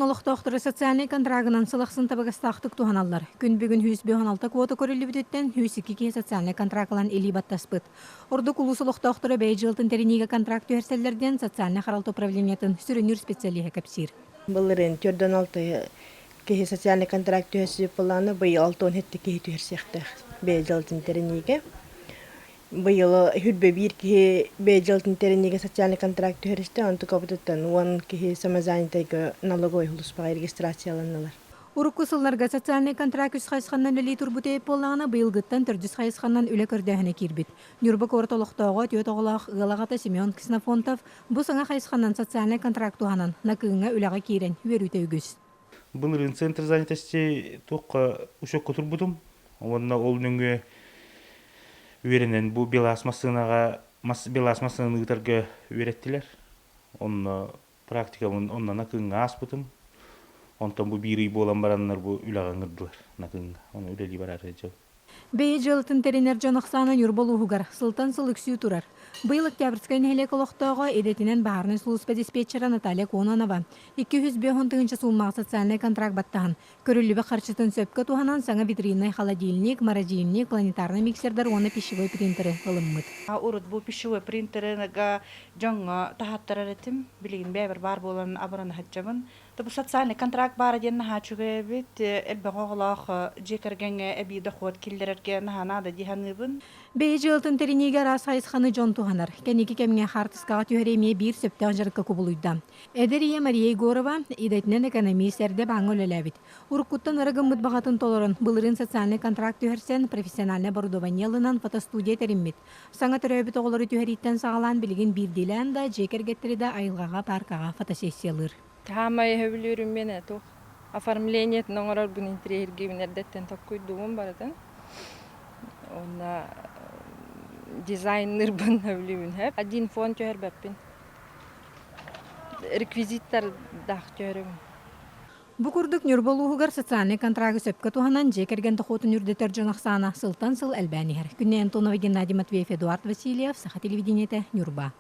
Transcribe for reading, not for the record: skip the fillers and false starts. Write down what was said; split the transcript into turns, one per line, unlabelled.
олохтоохторо социальнай контрагынан сыл ахсын табыгастаахтык туһаналлар. Күн бүгүн 156 квота көрүллүбүтүттэн 102 киһи социальнай контракт ылан илии баттаспыт. Ордук улуус олохтоохторо бэйэ дьыалатын тэриниигэ контракт түһэрсэллэр диэн социальнай харалта управлениетын сүрүннүүр специалиһа кэпсиир.
Былырыын 46 киһи социальнай контракт түһэрсибит буоллаҕына, быйыл 67 киһи түһэрсиэхтээх бэйэ дьыалатын тэриниигэ. Быйыл 21 киһи бэйэ дьыалатын тэриниигэ социальнай контракт түһэристэ, онтукабытыттан 10 киһи самозанятайга налоговай сулууспаҕа регистрацияланнылар.
Урукку сылларга социальнай контракт үс хайысханан үлэлии турбут эбит буоллаҕына, быйылгыттан төрдүс хайысханан үлэ көрдөөһүнэ киирбит. Ньурба куорат олохтооҕо түөрт оҕолоох ыал аҕата Семен Ксенофонтов бу саҥа хайысханан социальнай контракт туһанан, Накыыҥҥа үлэҕэ киирэн үөрүүтэ үгүс.
Былырыын центр занятости туохха учуокка турбутум уонна ол нөҥүө үөрэнэн бу Белаз массыынаҕа Белаз массыынаны ыытарга үөрэттилэр. Онно практикабын онно Накыыҥҥа ааспытым. Онтон бу биир ый буолан бараннар бу үлэҕэ ыҥырдылар Накыыҥҥа. Ону үлэлии бараары сылдьабын.
Бэйэ дьыалатын тэринэр дьон ахсаана Ньурба улууһугар сылтан сыл үксүү турар. Быйыл Октябрьскай нэһилиэк олохтооҕо идэтинэн баһаарынай сулууспа диспетчерэ Наталья Кононова 250 тыһыынча сууммаҕа социальнай контракт баттаһан, көрүллүбүт харчытын сөпкө туһанан саҥа витриннай холодильник, морозильник, планетарнай миксердар уонна пищевой принтеры ылыммыт.
Урут бу пищевой принтерыга дьоҥҥо таһааттарар этим. Билигин бэйэбэр баар буолан абырана сылдьабын. Бу социальный контракт баара диэн наһаа үчүгэй эбит. Элбэх оҕолоох дьиэ кэргэҥҥэ эбии дохуот киллэрэргэ наһаа наада дии саныыбын.
Бэйэ дьыалатын тэриниигэ араас хайысханы дьон туһанар. Кэнники кэмҥэ хаартыскаҕа түһэрии эмиэ биир сөптөөх дьарыкка кубулуйда. Эдэр ийэ Мария Егорова идэтинэн экономист эрдэ бааҥҥа үлэлээбит. Уруккуттан ыра гыммыт баҕатын толорон, былырыын социальнай контракт түһэрсэн, профессиональнай оборудование ылынан фотостудия тэриммит. Саҥа төрөөбүт оҕолору түһэрииттэн саҕалаан билигин биирдиилээн да, дьиэ кэргэттэри да айылҕаҕа, пааркаҕа фотосессиялыыр.
Хаамай өһөбүлүүрүм миэнэ туох оформлениетын оҥорорбун интириэһиргиибин эрдэттэн толкуйдуубун барытын. Уонна дизайннырбын өбүлүүбүн сөп. Один фон түһэрбэппин. Реквизиттардаах түһэрим.
Бу курдук Ньурба улууһугар социальнай контрагы сөпкө туһанан дьиэ кэргэн дохуотун үрдэтэр дьон ахсаана сылтан сыл элбээн иһэр. Күннэй Антонова, Геннадий Матвеев, Эдуард Васильев, Саха телевидениетэ, Ньурба.